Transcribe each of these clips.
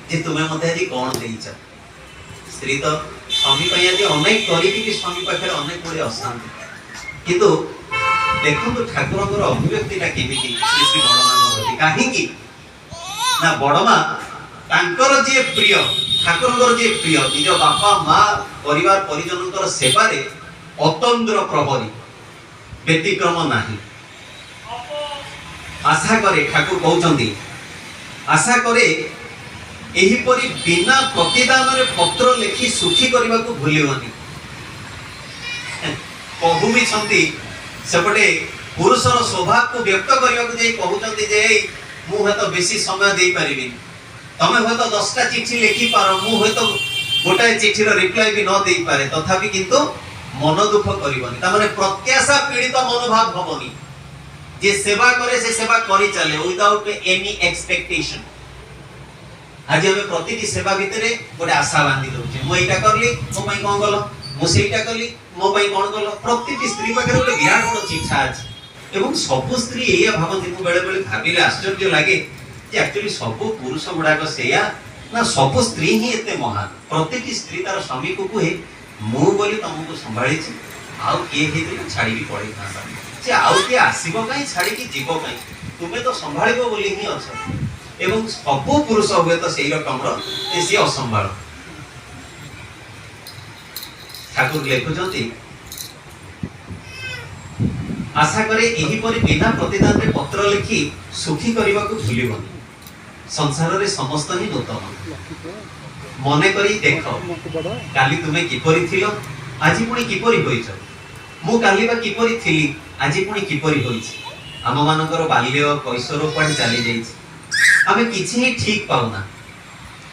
ଯେ ତୁମେ ମୋତେ ଆଜି କ'ଣ ଦେଇଛ। ସ୍ତ୍ରୀ ତ ସ୍ୱାମୀ ପାଇଁ ଆଜି ଅନେକ କରିକି ବି ସ୍ୱାମୀ ପାଖରେ ଅନେକ ଗୁଡ଼ିଏ ଅଶାନ୍ତି। କିନ୍ତୁ ଦେଖନ୍ତୁ ଠାକୁରଙ୍କର ଅଭିବ୍ୟକ୍ତିଟା କେମିତି ଶ୍ରୀ ଶ୍ରୀ ବଡ଼ମାଙ୍କ ପ୍ରତି। କାହିଁକି ନା ବଡ଼ମା ତାଙ୍କର ଯିଏ ପ୍ରିୟ, ଠାକୁରଙ୍କର ଯିଏ ପ୍ରିୟ, ନିଜ ବାପା ମା ପରିବାର ପରିଜନଙ୍କର ସେବାରେ ଅତନ୍ଦ୍ର ପ୍ରହରୀ, ବ୍ୟତିକ୍ରମ ନାହିଁ। ଆଶା କରେ, ଠାକୁର କହୁଛନ୍ତି, ଆଶା କରେ ଏହିପରି ବିନା ପ୍ରତିଦାନରେ ପତ୍ର ଲେଖି ସୁଖୀ କରିବାକୁ ଭୁଲିବନି। କହୁ ବି ଛନ୍ତି ସେପଟେ ପୁରୁଷର ସ୍ୱଭାବକୁ ବ୍ୟକ୍ତ କରିବାକୁ ଯାଇ କହୁଛନ୍ତି ଯେ ଏଇ ମୁଁ ହୁଏତ ବେଶୀ ସମୟ ଦେଇପାରିବିନି, ତମେ ହୁଏତ 10ଟା ଚିଠି ଲେଖିପାର, ମୁଁ ହୁଏତ ଗୋଟାଏ ଚିଠିର ରିପ୍ଲାଏ ବି ନ ଦେଇପାରେ, ତଥାପି କିନ୍ତୁ ମନ ଦୁଃଖ କରିବନି। ତାମାନେ ପ୍ରତ୍ୟାଶା ପୀଡ଼ିତ ମନୋଭାବ ହବନି। ଯେ ସେବା କରେ ସେ ସେବା କରି ଚାଲେ ୱିଦାଉଟ୍ ଏନି ଏକ୍ସପେକ୍ଟେସନ। ଆଜି ଆମେ ପ୍ରତିଟି ସେବା ଭିତରେ ଗୋଟେ ଆଶା ବାନ୍ଧି ଦଉଛେ, ମୁଁ ଏଇଟା କଲି ମୋ ପାଇଁ କଣ କଲ, ମୁଁ ସେଇଟା କଲି ମୋ ପାଇଁ କଣ କଲ। ପ୍ରତିଟି ସ୍ତ୍ରୀ ପାଖରେ ଗୋଟେ ବିରାଟ ବଡ ଚିଠା ଅଛି ଏବଂ ସବୁ ସ୍ତ୍ରୀ ଏଇଆ ଭାବନ୍ତି। ମୁଁ ବେଳେ ବେଳେ ଭାବିଲେ ଆଶ୍ଚର୍ଯ୍ୟ ଲାଗେ ଯେ ଆକ୍ଚୁଆଲି ସବୁ ପୁରୁଷ ଗୁଡାକ ସେଇଆ ନା ସବୁ ସ୍ତ୍ରୀ ହିଁ ଏତେ ମହାନ। ପ୍ରତିଟି ସ୍ତ୍ରୀ ତାର ସ୍ୱାମୀକୁ କୁହେ, ମୁଁ ବୋଲି ତମକୁ ସମ୍ଭାଳିଛି, ଆଉ କିଏ ହେଇଥିଲେ ଛାଡ଼ିକି ପଳେଇଥାନ୍ତା। ସେ ଆଉ କିଏ ଆସିବ କାହିଁ, ଛାଡ଼ିକି ଯିବ କାହିଁ, ତୁମେ ତ ସମ୍ଭାଳିବ ବୋଲି ହିଁ ଅଛ। ଏବଂ ସବୁ ପୁରୁଷ ହୁଏତ ସେଇ ରକମର ଯେ ସିଏ ଅସମ୍ଭାଳ। ଠାକୁର ଲେଖୁଛନ୍ତି, ଆଶା କରେ ଏହିପରି ବିନା ପ୍ରତିଦାନରେ ପତ୍ର ଲେଖି ସୁଖୀ କରିବାକୁ ଭୁଲିବନି। ସଂସାରରେ ସମସ୍ତ ହିଁ ନୂତନ। ମନେ କରି ଦେଖ, କାଲି ତୁମେ କିପରି ଥିଲ, ଆଜି ପୁଣି କିପରି ହୋଇଛ। ମୁଁ କାଲି ବା କିପରି ଥିଲି, ଆଜି ପୁଣି କିପରି ହୋଇଛି। ଆମମାନଙ୍କର ବାଲ୍ୟ କୈଶୋର କୁଆଡ଼େ ଚାଲି ଯାଇଛି, ଆମେ କିଛି ହିଁ ଠିକ ପାଉନା।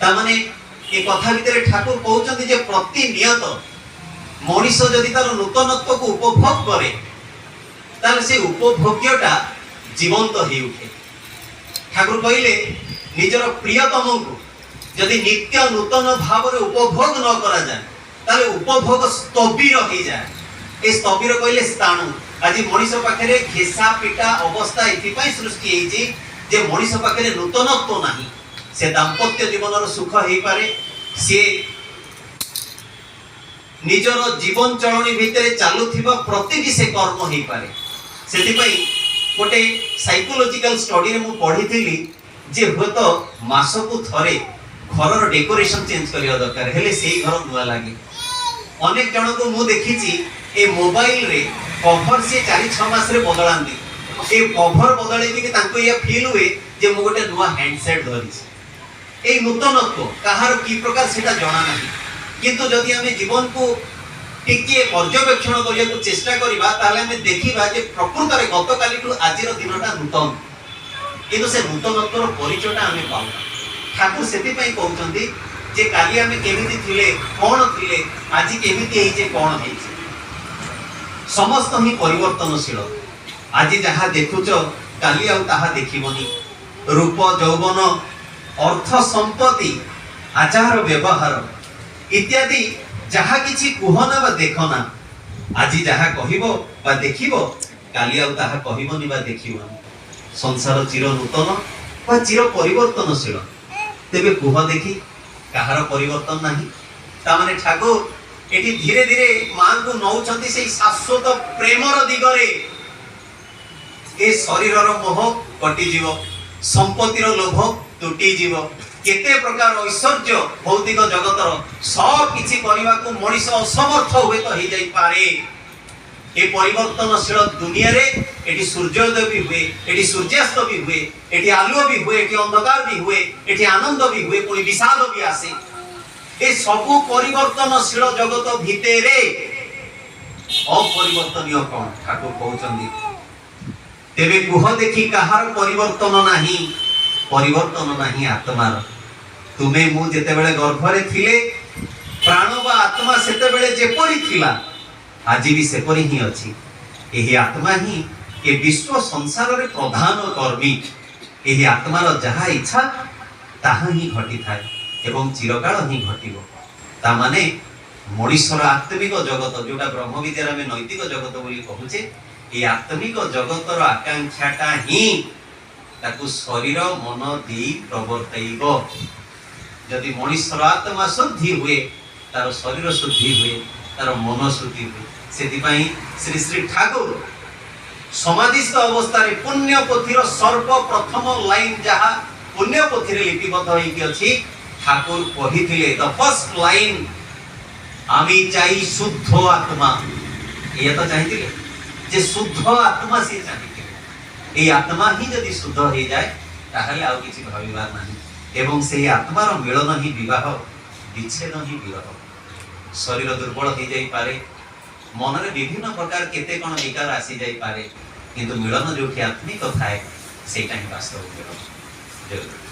ତାମାନେ ଏ କଥା ଭିତରେ ଠାକୁର କହୁଛନ୍ତି ଯେ ପ୍ରତିନିୟତ ମଣିଷ ଯଦି ତାର ନୂତନତ୍ୱକୁ ଉପଭୋଗ କରେ, ତାହେଲେ ସେ ଉପଭୋଗ୍ୟଟା ଜୀବନ୍ତ ହେଇ ଉଠେ। ଠାକୁର କହିଲେ, ନିଜର ପ୍ରିୟତମଙ୍କୁ ଯଦି ନିତ୍ୟ ନୂତନ ଭାବରେ ଉପଭୋଗ ନ କରାଯାଏ, ତାହେଲେ ଉପଭୋଗ ସ୍ଥବିର ହେଇଯାଏ। ଏ ସ୍ଥବିର କହିଲେ ସ୍ଥାଣୁ। ଆଜି ମଣିଷ ପାଖରେ ଘେସା ପିଟା ଅବସ୍ଥା ଏଥିପାଇଁ ସୃଷ୍ଟି ହେଇଛି ଯେ ମଣିଷ ପାଖରେ ନୂତନତ୍ୱ ନାହିଁ। ସେ ଦାମ୍ପତ୍ୟ ଜୀବନର ସୁଖ ହେଇପାରେ, ସିଏ ନିଜର ଜୀବନ ଚଳଣି ଭିତରେ ଚାଲୁଥିବା ପ୍ରତିଟି ସେ କର୍ମ ହେଇପାରେ। ସେଥିପାଇଁ ଗୋଟେ ସାଇକୋଲୋଜିକାଲ ଷ୍ଟଡିରେ ମୁଁ ପଢିଥିଲି ଯେ ହୁଏତ ମାସକୁ ଥରେ ଘରର ଡେକୋରେସନ ଚେଞ୍ଜ କରିବା ଦରକାର, ହେଲେ ସେଇ ଘର ନୂଆ ଲାଗେ। ଅନେକ ଜଣଙ୍କୁ ମୁଁ ଦେଖିଛି, ଏ ମୋବାଇଲରେ କଭର ସିଏ 4-6 ମାସରେ ବଦଳାନ୍ତି। ଏ କଭର ବଦଳେଇକି ବି ତାଙ୍କୁ ଏଇଆ ଫିଲ୍ ହୁଏ ଯେ ମୁଁ ଗୋଟେ ନୂଆ ହ୍ୟାଣ୍ଡସେଟ୍ ଧରିଛି। ଏଇ ନୂତନତ୍ୱ କାହାର କି ପ୍ରକାର ସେଟା ଜଣା ନାହିଁ, କିନ୍ତୁ ଯଦି ଆମେ ଜୀବନକୁ ଟିକିଏ ପର୍ଯ୍ୟବେକ୍ଷଣ କରିବାକୁ ଚେଷ୍ଟା କରିବା, ତାହେଲେ ଆମେ ଦେଖିବା ଯେ ପ୍ରକୃତରେ ଗତକାଲିଠୁ ଆଜିର ଦିନଟା ନୂତନ, କିନ୍ତୁ ସେ ନୂତନତ୍ୱର ପରିଚୟଟା ଆମେ ପାଉନା। ଠାକୁର ସେଥିପାଇଁ କହୁଛନ୍ତି ଯେ କାଲି ଆମେ କେମିତି ଥିଲେ, କ'ଣ ଥିଲେ, ଆଜି କେମିତି ହେଇଛେ, କ'ଣ ହେଇଛେ। ସମସ୍ତ ହିଁ ପରିବର୍ତ୍ତନଶୀଳ। ଆଜି ଯାହା ଦେଖୁଛ, କାଲି ଆଉ ତାହା ଦେଖିବନି। ରୂପ, ଯୌବନ, ଅର୍ଥ ସମ୍ପତ୍ତି, ଆଚାର ବ୍ୟବହାର ଇତ୍ୟାଦି ଯାହା କିଛି କୁହନା ବା ଦେଖନା, ଆଜି ଯାହା କହିବ ବା ଦେଖିବ, କାଲି ଆଉ ତାହା କହିବନି ବା ଦେଖିବନି। ସଂସାର ଚିର ନୂତନ ବା ଚିର ପରିବର୍ତ୍ତନଶୀଳ। ତେବେ କୁହ ଦେଖି, କାହାର ପରିବର୍ତ୍ତନ ନାହିଁ? ତାମାନେ ଠାକୁର ଏଠି ଧୀରେ ଧୀରେ ମାଙ୍କୁ ନଉଛନ୍ତି ସେଇ ଶାଶ୍ୱତ ପ୍ରେମର ଦିଗରେ। ଏ ଶରୀରର ମୋହ କଟିଯିବ, ସମ୍ପତ୍ତିର ଲୋଭ ତୁଟିଯିବ, କେତେ ପ୍ରକାର ଐଶ୍ୱର୍ଯ୍ୟ ଭୌତିକ ଜଗତର ସବ କିଛି କରିବାକୁ ମଣିଷ ଅସମର୍ଥ ହୁଏତ ହେଇଯାଇପାରେ। ଏ ପରିବର୍ତ୍ତନଶୀଳ ଦୁନିଆରେ ଏଠି ସୂର୍ଯ୍ୟୋଦୟ ବି ହୁଏ, ଏଠି ସୂର୍ଯ୍ୟାସ୍ତ ବି ହୁଏ, ଏଠି ଆଲୁଅ ବି ହୁଏ, ଏଠି ଅନ୍ଧକାର ବି ହୁଏ, ଏଠି ଆନନ୍ଦ ବି ହୁଏ, ପୁଣି ବିଷାଦ ବି ଆସେ। ଏ ସବୁ ପରିବର୍ତ୍ତନଶୀଳ ଜଗତ ଭିତରେ ଅପରିବର୍ତ୍ତନୀୟ କଣ? ଠାକୁର କହୁଛନ୍ତି, ତେବେ କୁହ ଦେଖି, କାହାର ପରିବର୍ତ୍ତନ ନାହିଁ? ପରିବର୍ତ୍ତନ ନାହିଁ ଆତ୍ମାର। ତୁମେ ମୁଁ ଯେତେବେଳେ ଗର୍ଭରେ ଥିଲେ, ପ୍ରାଣ ବା ଆତ୍ମା ସେତେବେଳେ ଯେପରି ଥିଲା, ଆଜି ବି ସେପରି ହିଁ ଅଛି। ଏହି ଆତ୍ମା ହିଁ ଏ ବିଶ୍ୱ ସଂସାରରେ ପ୍ରଧାନ କର୍ମୀ। ଏହି ଆତ୍ମାର ଯାହା ଇଚ୍ଛା, ତାହା ହିଁ ଘଟିଥାଏ ଏବଂ ଚିରକାଳ ହିଁ ଘଟିବ। ତାମାନେ ମଣିଷର ଆତ୍ମିକ ଜଗତ, ଯୋଉଟା ବ୍ରହ୍ମ ବିଦ୍ୟାରେ ଆମେ ନୈତିକ ଜଗତ ବୋଲି କହୁଛେ, ଏଇ ଆତ୍ମିକ ଜଗତର ଆକାଂକ୍ଷାଟା ହିଁ ତାକୁ ଶରୀର ମନ ଦେଇ ପ୍ରବର୍ତ୍ତାଇବ। ଯଦି ମଣିଷର ଆତ୍ମା ଶୁଦ୍ଧି ହୁଏ, ତାର ଶରୀର ଶୁଦ୍ଧି ହୁଏ, ତାର ମନ ଶୁଦ୍ଧି ହୁଏ। ସେଥିପାଇଁ ଶ୍ରୀ ଶ୍ରୀ ଠାକୁର ସମାଧିସ୍ଥ ଅବସ୍ଥାରେ ପୁଣ୍ୟ ପୋଥିର ସର୍ବପ୍ରଥମ ଲାଇନ ଯାହା ପୁଣ୍ୟ ପୋଥିରେ ଲିପିବଦ୍ଧ ହେଇକି ଅଛି, ଠାକୁର କହିଥିଲେ the first line, "আমি চাই শুদ্ধ আত্মা।" ଏଇଆ ତ ଚାହିଁଥିଲେ ଯେ ଶୁଦ୍ଧ ଆତ୍ମା ସିଏ ଚାହିଁଥିଲେ। ଏଇ ଆତ୍ମା ହିଁ ଯଦି ଶୁଦ୍ଧ ହେଇଯାଏ, ତାହେଲେ ଆଉ କିଛି ଭାବିବାର ନାହିଁ। ଏବଂ ସେହି ଆତ୍ମାର ମିଳନ ହିଁ ବିବାହ, ବିଚ୍ଛେଦ ହିଁ ବିରହ। ଶରୀର ଦୁର୍ବଳ ହେଇଯାଇପାରେ, ମନରେ ବିଭିନ୍ନ ପ୍ରକାର କେତେ କ'ଣ ବିକାର ଆସିଯାଇପାରେ, କିନ୍ତୁ ମିଳନ ଯୋଉଠି ଆତ୍ମିକ ଥାଏ, ସେଇଟା ହିଁ ବାସ୍ତବ ମିଳନ। ଜୟ ଗୁରୁ।